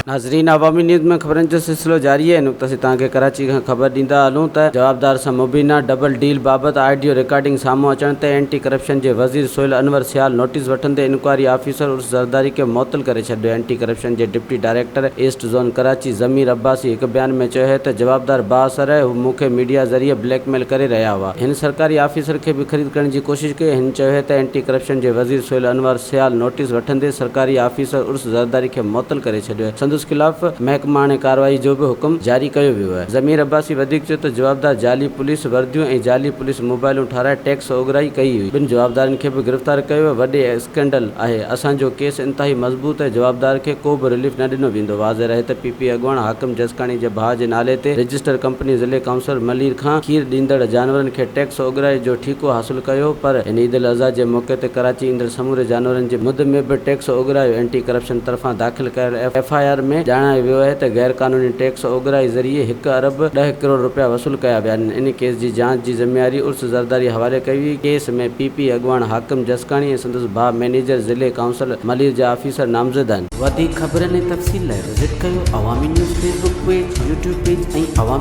ناظرين عوامي نيوز ۾ خبرن جو سلسلو جاري آهي هن وقت اسين توهان کي ڪراچي کان خبر ڏيندا هلون ته جوابدار سان مبينا ڊبل ڊيل بابت آڊيو رڪارڊنگ سامهون اچڻ تي اينٽي ڪرپشن جي وزير سهيل انور سيال نوٽيس وٺندي انڪوائري آفيسر عرس زرداري کي معطل ڪري ڇڏيو اينٽي ڪرپشن جي deputy director east zone Karachi Zameer Abbasi هڪ بيان ۾ چيو آهي ته جوابدار بااثر آهي هو مون کي ميڊيا ذريعي بليڪ ميل ڪري رهيا هئا هن سرڪاري آفيسر کي به خريد ڪرڻ جي ڪوشش ڪئي هن چيو آهي ته اينٽي ڪرپشن جي وزير سهيل انور سيال نوٽيس وٺندي سرڪاري آفيسر عرس زرداري کي معطل ڪري ڇڏيو آهي، سندس خلاف محڪماڻي ڪارروائي جو به حڪم جاري ڪيو ويو آهي. ضمير عباسي وڌيڪ چيو ته جوابدار جعلي پوليس ورديون ۽ جعلي پوليس موبائلون ٺاهرائي ٽيڪس اوڳرائي ڪئي هئي، ٻن جوابدارن کي به گرفتار ڪيو ويو، وڏي اسڪينڊل آهي، اسان جو ڪيس انتهائي مضبوط آهي، جوابدار کي ڪو به رليف نه ڏنو ويندو. واضح رهي ته پي پي اڳواڻ حاڪم جسڪاڻي جي ڀاء جي نالي تي رجسٽر ڪمپني ضلعي ڪائونسل ملير کان کير ڏيندڙ جانورن کي ٽيڪس اوڳرائي جو ٺيڪو حاصل ڪيو پر هن عيد الاضحيٰ جي موقعي تي ڪراچي ايندڙ سموري جانورن جي مد ۾ به ٽيڪس اوڳرايو اينٽي ڪرپشن طرفان داخل ڪيل ايف I R ۾ ڄاڻايو ويو آهي ته غير قانوني ٽيڪس اوڳرائي ذريعي هڪ ارب ڏهه ڪروڙ رپيا وصول ڪيا ويا آهن ان ڪيس جي جاچ جي ذميواري عرس زرداري حوالي ڪئي وئي ڪيس ۾ پي پي اڳواڻ حاڪم جسڪاڻي ۽ سندس ڀاء مئنيجر ضلعي ڪائونسل ملير جا آفيسر نامزد آهن. وڌيڪ خبرن ۽ تفصيل لاء وزٽ ڪيو Awami news Facebook page, YouTube page ۽ Awami.